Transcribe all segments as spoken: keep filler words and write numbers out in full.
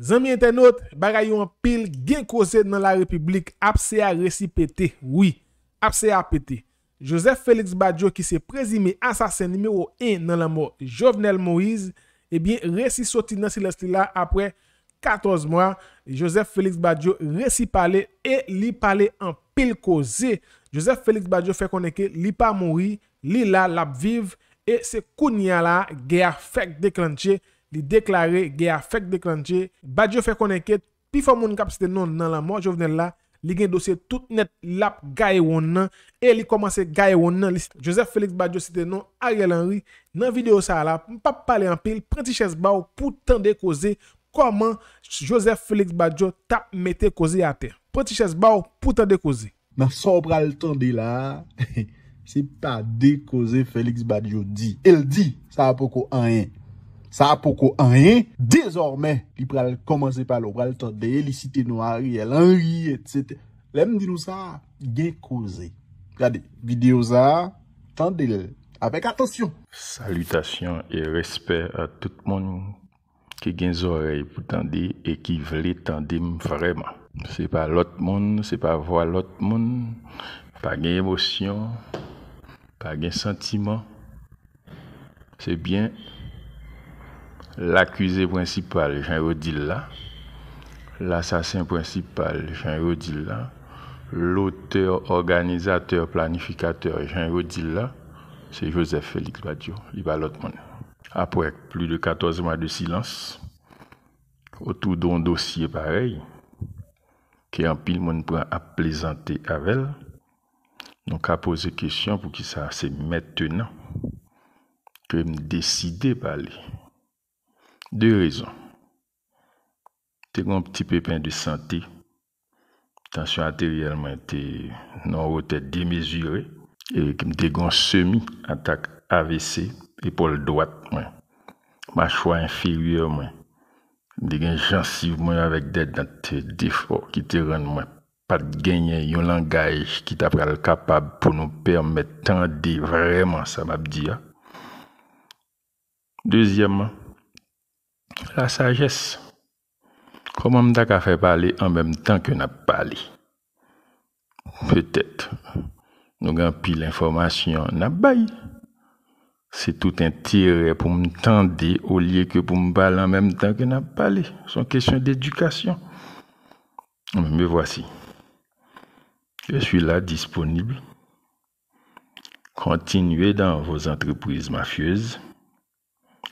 Zanmi entènot, bagay yo anpil, gen koze nan larepiblik, apse a resi pete, wi, apse a pete. Joseph Félix Badio ki se prezime asasen nimewo en nan lanmò Jovenel Moïse, ebyen resi soti nan silans li la apre katòz mwa. Joseph Félix Badio resi pale e li pale anpil koze. Joseph Félix Badio fè konnen ke li pa mouri, li la, l ap viv, e se kounye a la gè a fèk deklannche, li deklare gè a fèk deklannche. Badio fè konnen ke pifò moun k ap site non nan lanmò Jovenel la, li gen dosye tout nèt, l ap gaye wonn nan, e li kòmanse gaye wonn nan. Li, Joseph Félix Badio site non Ariel Henry. Nan videyo sa a la, m p ap pale anpil, pran ti chèz ba w pou tande koze kòman Joseph Félix Badio t ap mete koze atè. Pran ti chèz ba w pou tande koze. Nan sa w pral tande la a, se pa de koze Félix Badio di. E l di, sa a poko anyen. Sa a poko anyen. Dezòmè, li pral kòmanse pale, w pral tande, li site non Ariel Henry, etsetera. Lè m di nou sa, gen koze. Gade, videyo sa a, tande l avèk atansyon. Salitasyon e respè a tout moun ki gen zòrèy pou tande e ki vle tande m vrèman. Se pa lòt moun, se pa vwa lòt moun, pa gen emosyon, pa gen santiman. Se byen lakize prensipal, jan yo di l la, lasasen prensipal, jan yo di l la, lotè, òganizatè, planifikatè, jan yo di l la, se Joseph Félix Badio, li pa lòt moun. Apre plis de katòz mwa de silans otou de yon dosye parèy, ke anpil moun pran ap plezante avè l, nou ka poze kesyon poukisa se mentenan ke m deside pale. De rezon. Te gen yon ti pepen de sante. Tansyon ateryèl mwen te nan yon wotè demezire. E m te gen yon semi atak A V C, epòl dwat mwen, machwa enferyè mwen. M te gen jansiv mwen avèk de dan te defò ki te rann mwen pa t genyen yon langaj ki ta pral kapab pou nou pèmèt tande vrèman sa m ap di a. Dezyèmman, lasajès. Kòman m ta ka fè pale an menm tan ke n ap pale? Petèt, nou gen anpil enfòmasyon n ap bay. Se tout enterè pou m tande olye ke pou m pale an menm tan ke n ap pale. Se yon kesyon dedikasyon. Me voici. Je suis là, disponible. Continuez dans vos entreprises mafieuses.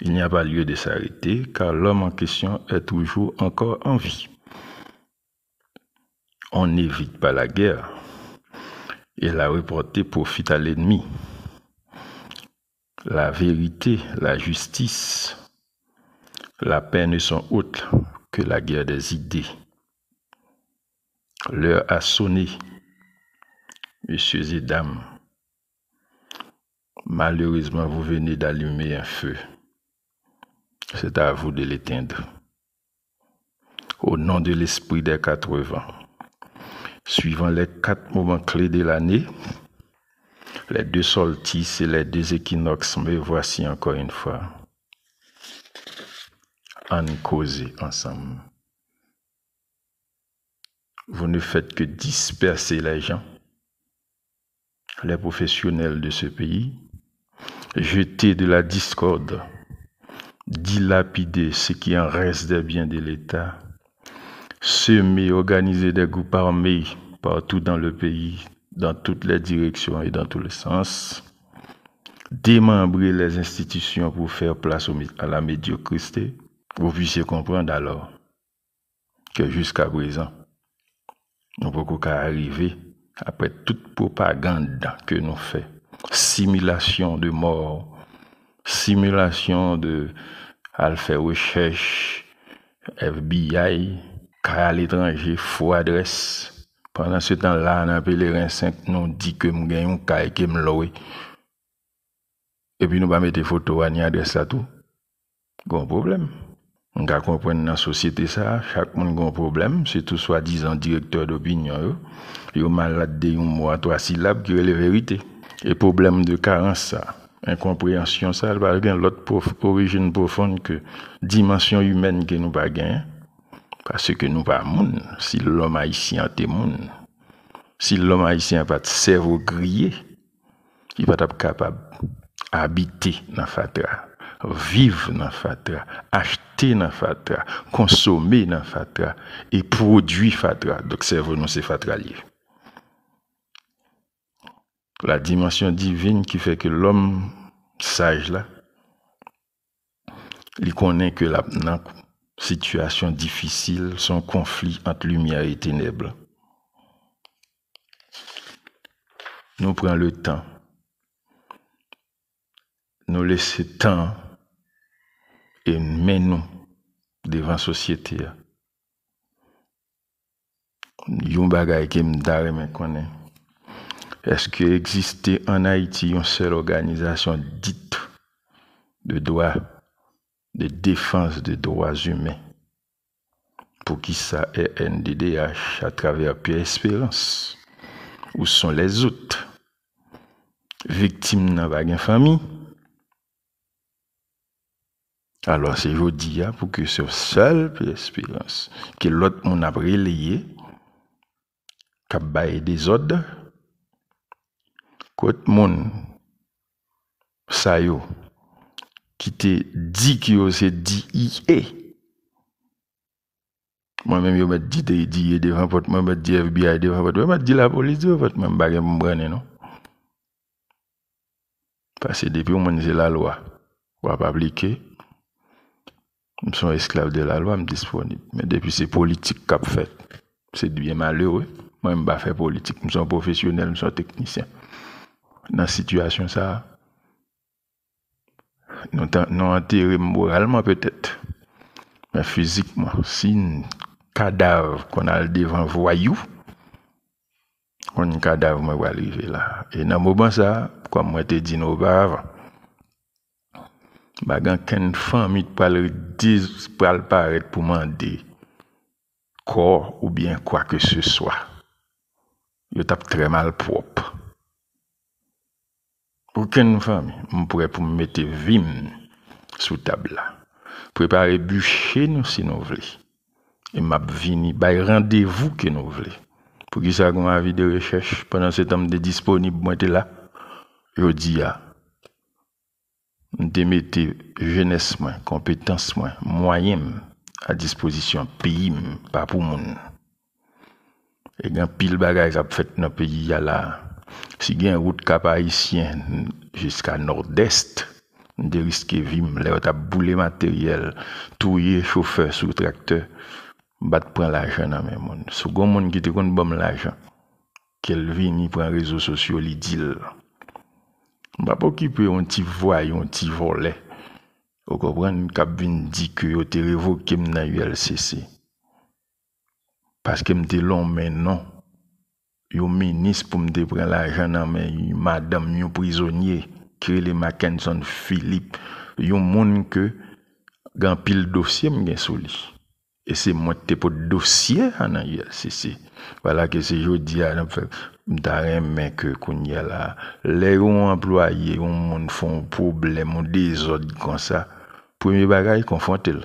Il n'y a pas lieu de s'arrêter, car l'homme en question est toujours encore en vie. On n'évite pas la guerre, et la reporter profite à l'ennemi. La vérité, la justice, la paix ne sont autres que la guerre des idées. L'heure a sonné, messieurs et dames. Malheureusement, vous venez d'allumer un feu. C'est à vous de l'éteindre. Au nom de l'esprit des quatre vents, suivant les quatre moments clés de l'année, les deux solstices et les deux équinoxes, me voici encore une fois. Ann koze ansanm. Vous ne faites que disperser les gens, les professionnels de ce pays, jeter de la discorde, dilapider ce qui en reste des biens de l'État, semer, organiser des groupes armés partout dans le pays, dans toutes les directions et dans tous les sens, démembrer les institutions pour faire place au mé-, à la médiocrité, vous puissiez comprendre alors que jusqu'à présent, nou poko ka rive, apre tout pwopagand ke nou fè, similasyon de mò, similasyon de al fè rechèch, F B I, kay aletranje, fo adrès. Pandan se tan la, nan Pelerin senk, nou di ke m gen yon kay ke m lwe. Epi nou pa mete foto a ni adrès la tou. Gon pwoblèm. M ka konprann nan sosyete sa a, chak moun gon pwoblèm, sitou swadizan direktè dopinyon yo. Yo malad de yon mo a twa silab ki rele verite. E pwoblèm de karans sa, enkonpreyansyon sa, li pa gen lòt pwof-, orijin pwofonn ke dimansyon imèn ke nou pa genyen. Paske nou pa moun. Si lòm ayisyen an te moun, si lòm ayisyen an pa t sèvo griye, li pa t ap kapab abite nan fatra, viv nan fatra, achte nan fatra, konsome nan fatra e pwodui fatra. Donk, sèvo nou se fatra l ye. La dimension divine ki fè ke lòm saj la, li konnen ke l ap nan sitiyasyon difisil, se yon konfli ant limyè e tenèb. Nou pran le tan, nou lese tan e men nou devan sosyete a. Yon bagay ke m ta renmen konnen, èske egziste ann Ayiti yon sèl òganizasyon dit de dwa, de defans de dwa imen? Poukisa R N D D H, atravè Pierre Espérance, où sont les autres? Viktim nan pa gen fanmi. Alò, se jodi a pou ke se sèl Pierre Espérance ke lòt moun ap releye, k ap bay dezòd, kot moun sa yo ki te di ke yo se D E A. Mwen menm, yo mèt di D E A devan pòt mwen, yo mèt di F B I devan pòt mwen, yo mèt di lapolis devan pòt mwen, m pa gen pou m brannen non. Paske depi yon moun se lalwa, w ap aplike. M se yon esklav de lalwa, m disponib. Men depi se politik k ap fèt, se byen malere. Mwen, m pa fè politik. M se yon pwofesyonèl, m se yon teknisyen. Nan sitiyasyon sa a, nou ta, nou antere m moralman petèt, men fizikman, si kadav konn al devan vwayou, konn kadav mwen pral rive la. E nan moman sa a, kòm mwen te di nou oparavan, pa gen kenn fanmi k pral, pral parèt pou mande kò oubyen kwa ke se swa. Yo t ap trè malpwòp. Okenn fanmi, m prè pou m mete vi m sou tab la. Prepare biche nou si nou vle. E m ap vini bay randevou ke nou vle. Poukisa gen yon avi de rechèch? Pandan se tan m te disponib, mwen te la. Jodi a, m te mete jenès mwen, konpetans mwen, mwayen m a dispozisyon peyi m, pa pou moun. E gen anpil bagay k ap fèt nan peyi a la. Si gen wout Kap Ayisyen jiska Nòdès, m te riske vi m lè yo t ap boule materyèl, touye chofè sou traktè, m pa t pran lajan nan men moun. Si w gen yon moun ki te konn ban m lajan, ke l vini pran rezo sosyo, li di l. M p ap okipe yon ti vwayou, yon ti vòlè, ou konprann, k ap vin di ke yo te revoke m nan U L C C. Paske m te lonmen non yon minis pou m te pran lajan nan men yon madanm, yon prizonye ki rele Mackenson Philippe, yon moun ke gen anpil dosye m gen sou li. E se mwen ki te pot dosye a nan U L C C. Vwala ke se jodi a n ap fè. M ta renmen ke kounye a la, lè yon anplwaye, yon moun fè yon pwoblèm, yon dezòd konsa, premye bagay, konfwonte l.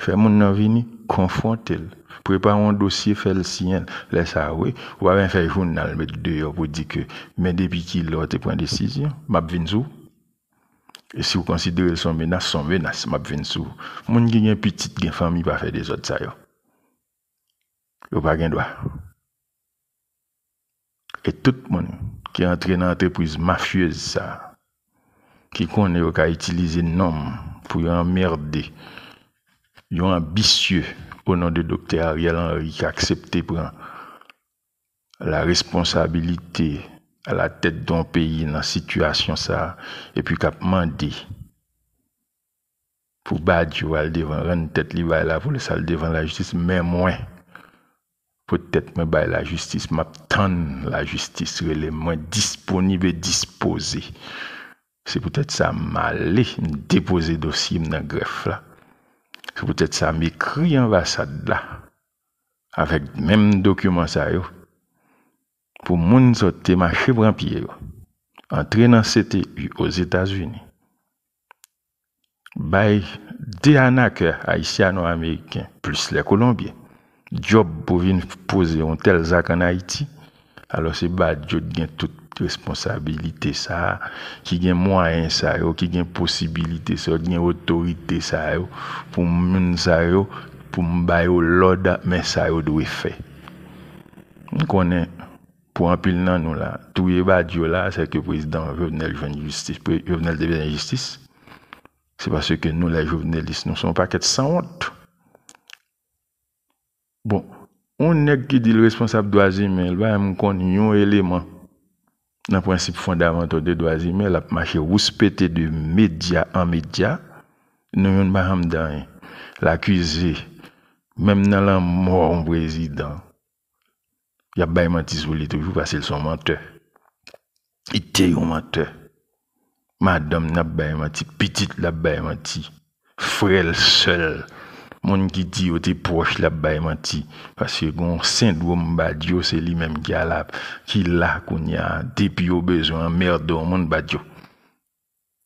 Fè moun nan vini, konfwonte l. Prepare yon dosye, fè l siyen l. Lè sa a, wi, ou pa bezwen fè jounal met deyò pou di ke, men depi kilè w te pran desizyon, m ap vin sou ou. E si w konsidere l se yon menas, se yon menas, m ap vin sou ou. Moun ki gen pitit, gen fanmi, pa fè dezòd sa yo. Yo pa gen dwa. E tout moun ki antre nan antrepriz mafyez sa a, ki konnen yo ka itilize non m pou yo anmède yon anbisye o non de Doktè Ariel Henry ki aksepte pran la responsabilite a la tèt de yon peyi nan sitiyasyon sa a, epi k ap mande pou Badio al devan, rann tèt li bay lapolis, al devan lajistis, men mwen, poutèt mwen bay lajistis, m ap tann lajistis rele m, mwen disponib e dispoze. Se poutèt sa m ale, m depoze dosye m nan grèf la. Se poutèt sa m ekri anbasad la avèk menm dokiman sa yo. Pou moun sa yo te mache pran pye yo, antre nan C T U Ozetazini, bay de anakè ayisyano-ameriken, plis lè kolonbyen, djòb pou vin poze yon tèl zak ann Ayiti, alò se Badio t gen tout responsabilite sa a, ki gen mwayen sa yo, ki gen posibilite sa yo, ki gen otorite sa yo, pou moun sa yo, pou m ba yo lòd, men sa yo dwe fè. M konnen, pou anpil nan nou la, touye Badio la, se ke prezidan Jovenel jwenn jistis, pre- Jovenel te bezwen jistis. Se paske nou, lè jovenelis, nou se yon pakèt sanwont. Bon, yon nèg ki di l responsab dwa imen, l pa menm konn yon eleman nan prensip fondamantal de dwa imen, l ap mache wouspete de medya an medya, nou youn pa janm di anyen. L akize, menm nan lanmò yon prezidan, y ap bay manti sou li toujou, paske l se yon mantè. Li te yon mantè. Madanm nan ap bay manti, pitit l ap bay manti. Frè l, sè l, moun ki di yo te pwòch l ap bay manti. Paske gen yon sendwòm Badio, se li menm ki ala, ki la kounye a. Depi yo bezwen anmède yon moun, Badio.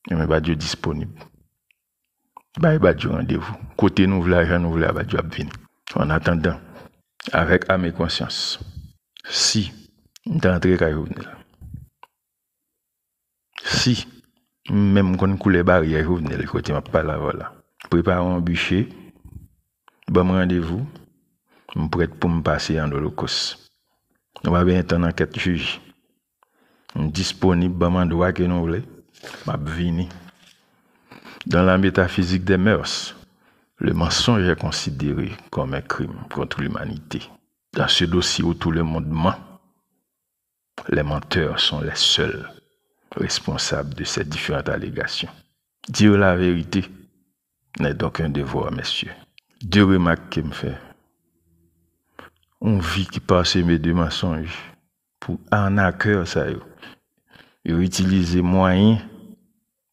Ebyen, Badio disponib. Bay Badio randevou. Kote nou vle a, jan nou vle a, Badio ap vini. An atandan, avèk ame konsyans, si m ta antre kay Jovenel, si m menm konn koulè baryè Jovenel, kote m ap pale avè w la, prepare yon biche, ban m randevou, m prèt pou m pase an olokos. Nou pa bezwen tann ankèt jij. M disponib, ban m andwa ke nou vle, m ap vini. Dans la métaphysique des mœurs, le mensonge est considéré comme un crime contre l'humanité. Dans ce dossier où tout le monde ment, les menteurs sont les seuls responsables de ces différentes allégations. Dire la vérité n'est donc un devoir, messieurs. De remak ke m fè. Yon vi ki paseme de mansonj pou anakè sa yo. Yo itilize mwayen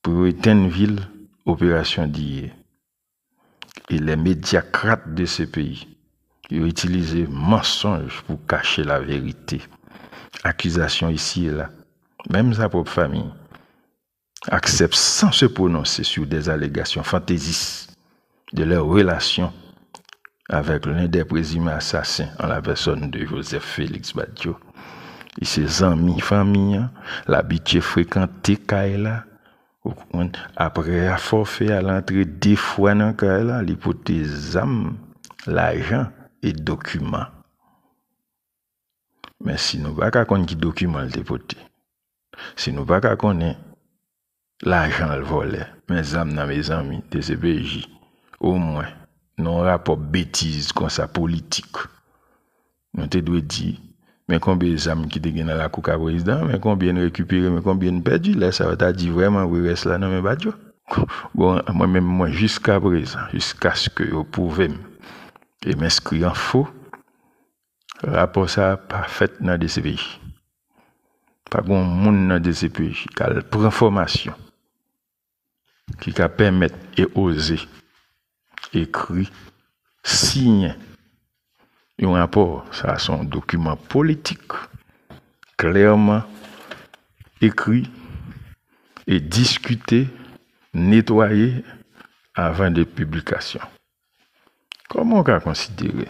pou yo etenn vil operasyon diye. E les médiocrates de ce pays, yo itilize mansonj pou kache la verite. Akizasyon isi e la, menm sa pwòp fanmi, aksepte sans se prononcer sur des allégations fantaisistes de leur relation avec l'un des présumés assassins en la personne de Joseph Félix Badio. E se zanmi fanmi an, l abitye frekante kay la. Ou konprann? Apre a fòfe a, l antre de fwa nan kay la, li pote zam, lajan e dokiman. Men si nou pa ka konn ki dokiman l te pote, si nou pa ka konnen lajan l vòlè, men zam nan, mezanmi, D C P J, omwen, nan yon rapò betiz konsa politik, nou te dwe di, men konbyen zam ki te gen nan lakou kay prezidan, men konbyen n rekipere, men konbyen n pèdi, lè sa yo ta di vrèman vre rès la nan men Badio. Bon, mwen menm, mwen, jiskaprezan, jiskaske yo pwouve m e m enskri an fo, rapò sa a pa fèt nan D C P J. Pa gen yon moun nan D C P J k al pran fòmasyon ki ka pèmèt e oze ekri, siyen yon rapò. Sa a se yon dokiman politik, klèman ekri e diskite, netwaye avan de piblikasyon. Kòman w ka konsidere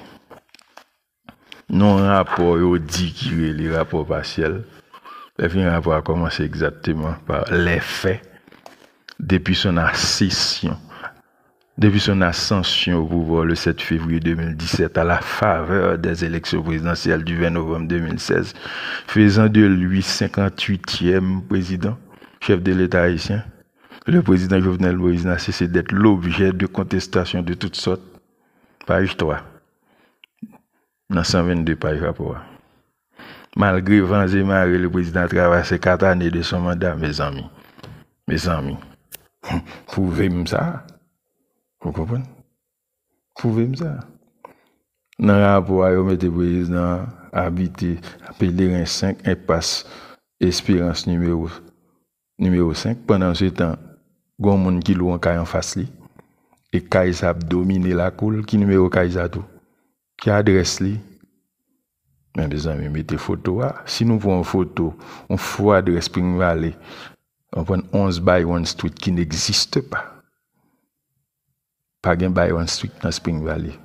nan yon rapò yo di ki rele rapò pasyèl, lè fin rapò a kòmanse egzakteman pa les faits, depuis son accession, depuis son ascension au pouvoir le sept février deux mille dix-sept, à la faveur des élections présidentielles du vingt novembre deux mille seize, faisant de lui cinquante-huitième président, chef de l'État haïtien, le président Jovenel Moïse n'a cessé d'être l'objet de contestations de toutes sortes. Paj twa, nan san vennde paj rapò a. Malgre van e mare, le président a traversé quatre années de son mandat, mezanmi. Mezanmi. Pwouve m sa. Ou konprann? Pwouve m sa. Nan rapò a, yo mete prezidan an abite Pèleren senk, enpas Esperans nimewo, nimewo senk. Pandansetan, gen yon moun ki lwe yon kay anfas li. E kay sa ap domine lakou l. Ki nimewo kay sa tou? Ki adrès li? Men, mezanmi, mete foto a. Si nou pran yon foto, yon fo adrès Spring Valley, nou pran onz by one Street ki n'existe pas. Pa gen Byron Street nan Spring Valley.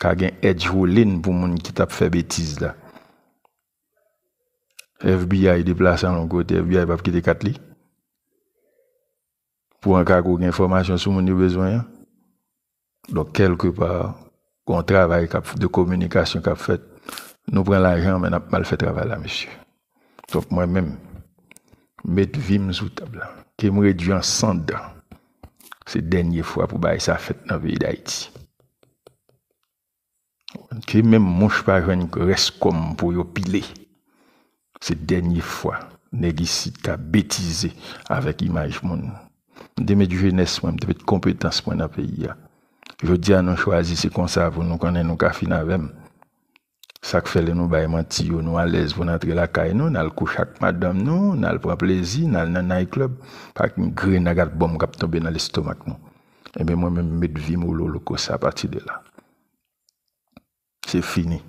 Ka gen edge ruling pou moun ki t ap fè betiz la. F B I deplase al yon kote, F B I p ap kite kat li. Pou an ka kou gen enfòmasyon sou moun yo bezwen an. Donk, kèlkepa, gon travay k ap, de kominikasyon k ap fèt. Nou pran lajan, men n ap mal fè travay la, mesye. Donk, mwen menm, met vi m sou tab la. Ke m redui an san dan. Se dènye fwa pou bagay sa fèt nan peyi Dayiti. Ke menm mouch pa jwenn rès kò m pou yo pile. Se dènye fwa nèg isit ka betize avèk imaj moun. M te met jenès mwen, m te met konpetans mwen nan peyi a. Jodi a, nou chwazi se konsa pou nou konnen nou ka fin avè m. Sa k fè lè nou bay manti yo, nou alèz pou n antre lakay nou, n al kouche ak madanm nou, n al pran plezi, n al nan night club, pa gen grenn ak bòm k ap tonbe nan lestomak nou. Ebyen, mwen menm, m met vi m o lolo konsa apati de la. Se fini.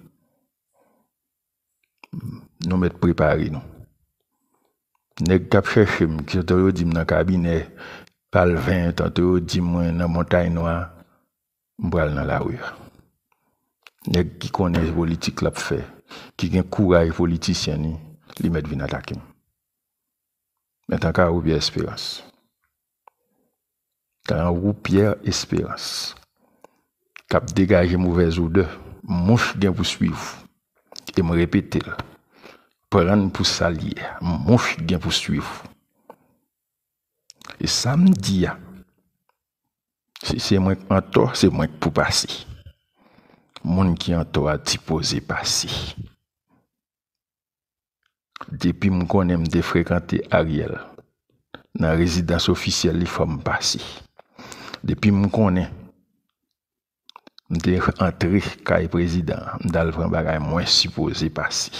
Nou mèt prepare nou. Nèg k ap chèche m, ki tantò yo di m nan kabinè Palven, tantò yo di mwen nan Montay Nwa, m pral nan lari a. Nèg ki konnen politik l ap fè, ki gen kouraj politisyen li, li mèt vin atake m. Men tankou Pierre Espérance. Tankou Pierre Espérance. K ap degaje movèz odè, mouch gen pou swiv. E m repete l. Pran n pou sa l ye. Mouch gen pou swiv. E sa m di a, si se mwen k antò, se mwen k pou pase. Moun ki antò a sipoze pase. Depi m konnen m te frekante Ariel nan rezidans ofisyèl li, fò m pase. Depi m konnen m te antre kay prezidan an, m t al pran bagay, mwen sipoze pase.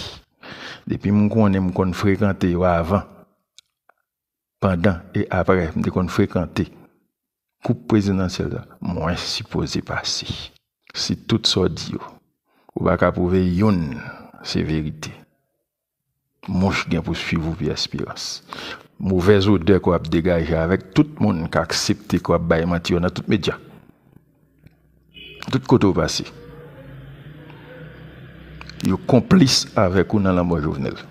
Depi m konnen m konn frekante yo avan, pandan e apre, m te konn frekante koup prezidansyèl la, mwen sipoze pase. Si tout sa w di yo, ou pa ka pwouve youn se verite, mouch gen pou swiv ou, Pierre Espérance. Movèz odè ke w ap degaje avèk tout moun k aksepte ke w ap bay manti yo nan tout medya. Tout kote w pase, yo konplis avèk ou nan lanmò Jovenel.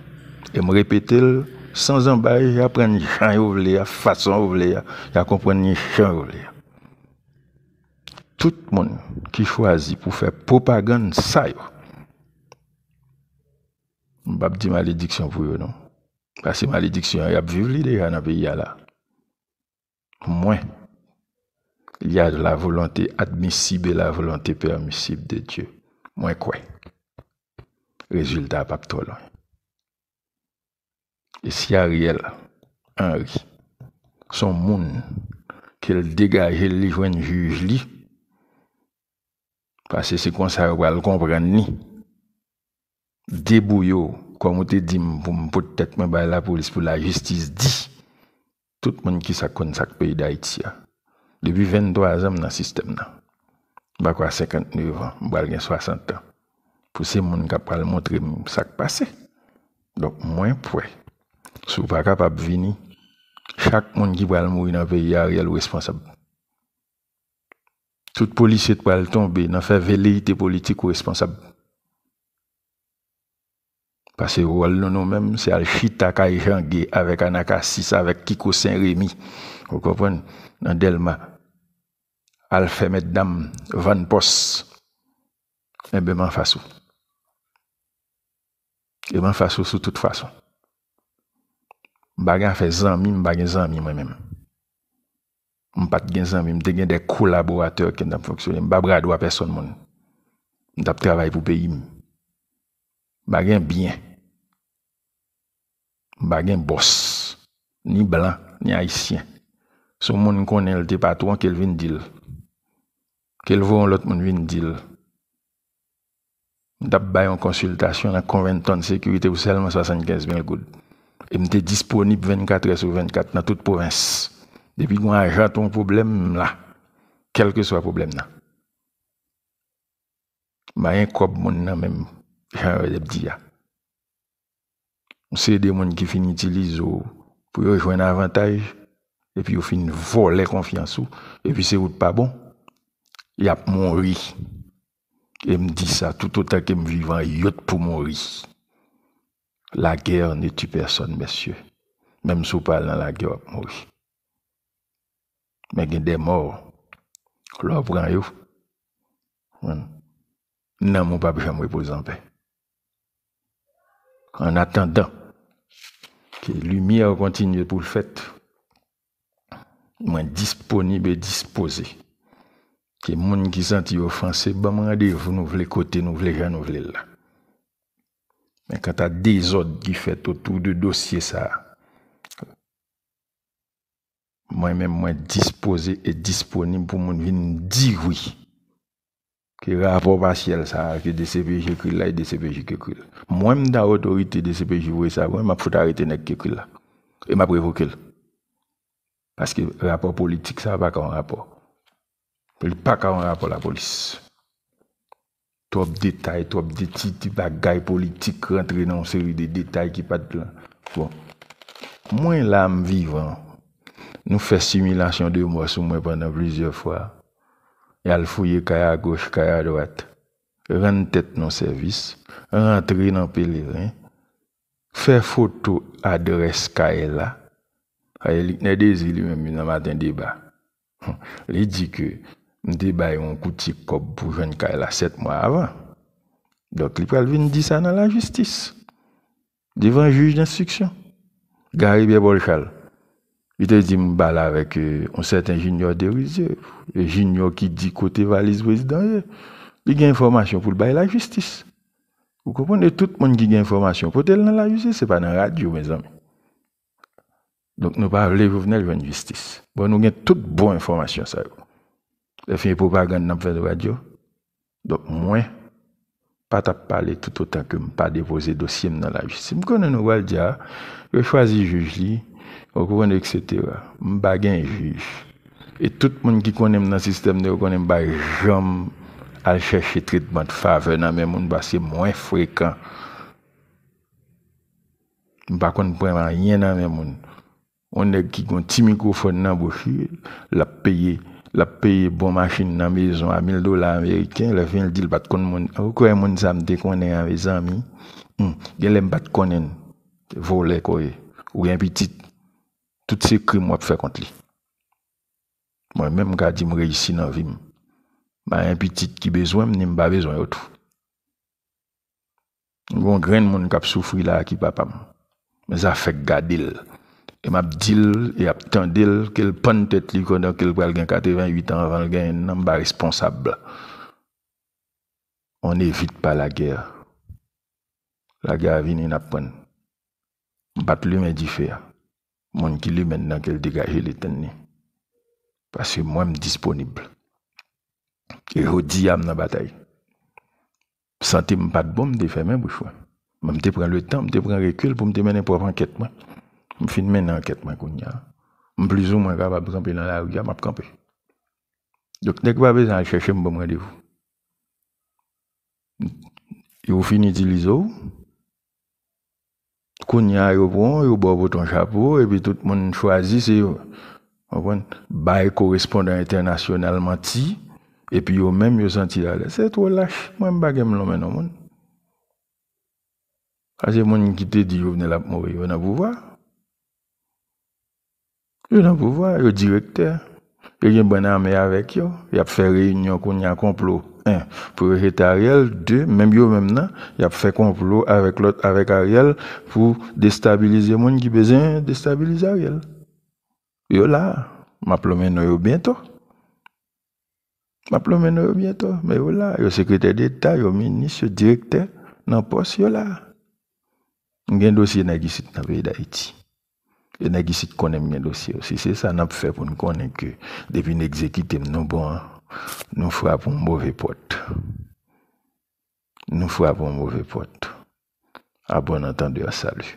E m repete l san zanbay, y a pran n jan yo vle a, fason yo vle a, y a konprann n jan yo vle a. Tout moun ki chwazi pou fè pwopagann sa yo, m p ap di malediksyon pou yo, non. Paske malediksyon an, y ap viv li deja nan peyi a la. Mwen, il y a la volonté admissible et la volonté permissible de Dieu. Mwen kwè rezilta a p ap twò lwen. E si Ariel Henry se yon moun ke l degaje l, li jwenn jij li, paske se konsa yo pral konprann li, debouye w, kòm ou te di m pou m pot tèt mwen bay lapolis pou lajistis di tout moun ki sa k konn sa k peyi Dayiti a. Depi venntwa zan m nan sistèm nan. M pa kwè a senkantnèf an, m pral gen swasant an. Pou se moun k ap pral montre m sa k pase. Donk, mwen pwè. Si w pa kapab vini, chak moun ki pral mouri nan peyi a, Ariel ou responsab. Tout polisye k pral tonbe nan fè veleyite politik ou responsab. Paske wòl nou, nou menm, se al chita kay Jan Gay avèk Anakasis, avèk Kiko Sen Remi, ou konprann, nan Dèlma, al fè mètdam vann pòs. Enben, m anfas ou. E m anfas ou sou tout fason. M pa gen afè zanmi, m pa gen zanmi mwen menm. M pa t gen zanmi, m te gen de kolaboratè ke m t ap fonksyone. M pa bradwa pèsonn moun. M t ap travay pou peyi m. M pa gen byen. M pa gen bòs. Ni blan, ni ayisyen. Si yon moun konnen l te patwon, ke l vin di l. Ke l voye yon lòt moun vin di l. M t ap bay yon konsiltasyon nan Covington Security pou sèlman swasannkenz mil goud. E m te disponib vennkatrè sou vennkat nan tout pwovens. Depi gon ajan t yon pwoblèm, m la. Kèlkeswa pwoblèm nan. M pa gen kòb moun nan men m, jan yo t ap di a. Se de moun ki fin itilize w pou yo jwenn avantaj, epi yo fin vòlè konfyans ou, epi se ou t pa bon. Y ap mouri. E m di sa, tout otan ke m vivan, yo t pou mouri. La guerre ne tue personne, mesye. Menm si w pa al nan lagè, w ap mouri. Men gen de mò, lè w pran yo, nanm ou p ap janm repoze anpè. An atandan ke limyè kontinye pou l fèt, mwen disponib e dispoze ke moun ki santi yo ofanse, ban m randevou nou vle, kote nou vle, jan nou vle l la. Men kanta dezòd ki fèt otou de dosye sa a, mwen menm, mwen dispoze e disponib pou moun vin di wi. Ke rapò pasyèl sa a, ke D C P J ekri l la, e D C P J ki ekri l. Mwen, m ta otorite D C P J voye sa, mwen, m ap fout arete nèg ki ekri l la. E m ap revoke l. Paske rapò politik sa a pa ka yon rapò. Li pa ka yon rapò lapolis. Twòp detay, twòp de ti, ti bagay politik rantre nan yon seri de detay ki pa t lan. Bon. Mwen la, m vivan. Nou fè similasyon de mò sou mwen pandan plizyè fwa. Y al fouye kay agoch, kay adwat. Rann tèt nou sèvis. Rantre nan Pelerin. Fè foto adrès kay la. Aye, Liknè Dezi li menm, nan Maten Deba, li di ke m te bay yon koutye kòb pou jwenn kay la sèt mwa avan. Donk, li pral vin di sa nan lajistis, devan jij denstriksyon, Gary Pierre Paul Charles. Li te di m pale avèk, euh, yon sèten Junior Derizier, e Junior ki di kote valiz prezidan ye. Li gen enfòmasyon pou l bay lajistis. Ou konprann? E tout moun ki gen enfòmasyon, pote l nan lajistis, se pa nan radyo, mezanmi. Donk, nou pa vle Jovenel jwenn jistis. Bon, nou gen tout bon enfòmasyon sa yo. Lè fini pwopagann n ap fè sou radyo. Donk, mwen pa t ap pale tout otan ke m pa depoze dosye m nan lajistis. M konnen nou pral di, a, yo chwazi jij li, ou konprann, etsetera. M pa gen jij. E tout moun ki konnen m nan sistèm nan, yo konnen m pa janm al chèche tretman de favè nan men moun, paske mwen frekan. M pa konn pran anyen nan men moun. Yon nèg ki gon ti mikwofòn nan bouch li, l ap peye, l ap peye bon machin nan mezon a mil dola ameriken, lè fini l di l pa t konn moun. Ou kwè moun sa m te konnen an, mezanmi? Hmm, genlè m pa t konnen l. Vòlè kò ye. Ou gen pitit. Tout se krim w ap fè kont li. Mwen menm, m ka di m reyisi nan vi m. M pa gen pitit ki bezwen m, ni m pa bezwen yo tou. Gon grenn moun k ap soufri la a ki papa m. Men sa fèk gade l. E m ap di l, e ap tande l, ke l pann tèt li pandan ke l pral gen katreventuit an avan l genyen nan, m pa responsab. On n'évite pas la guerre. Lagè a vini, n ap pran l. M pa t limen dife a. Moun ki limen l nan, ke l degaje l etenn li. Paske mwen, m disponib. E jodi a, m nan batay. Sante m pa t bon, m te fèmen bouch mwen. Men m te pran letan, m te pran rekil pou m te mennen pwòp ankèt mwen. M fin mennen ankèt mwen kounye a. M plizoumwen kapab kanpe nan lari a, m ap kanpe. Donk, nèg pa bezwen al chèche m, ban m randevou. Yo fin itilize w. Kounye a, yo pran w, yo ba w pote yon chapo, epi tout moun chwazi, se yo. Konprann? Bay korespondan entènasyonal manti, epi yo menm, yo santi alèz. Se twò lach. Mwen, m pa gen m lonmen non moun. Paske moun ki te di Jovenel ap mouri, yo nan pouvwa. Yo nan pouvwa, yo direktè. Yo gen bann ame avèk yo. Y ap fè reyinyon kounye a, konplo. En, pou yo jete Ariel. De, menm yo menm nan, y ap fè konplo avèk lòt, avèk Ariel, pou destabilize moun ki bezwen destabilize Ariel. Yo la. M ap lonmen non yo byento. M ap lonmen non yo byento, men yo la. Yo sekretè deta, yo minis, yo direktè nan pòs, yo la. M gen dosye nèg isit nan peyi Dayiti. E nèg isit konnen m gen dosye yo. Si se sa n ap fè pou n konnen ke depi n egzekite m, nou bon an, nou frape yon move pòt. Nou frape yon move pòt. À bon entendeur, salut.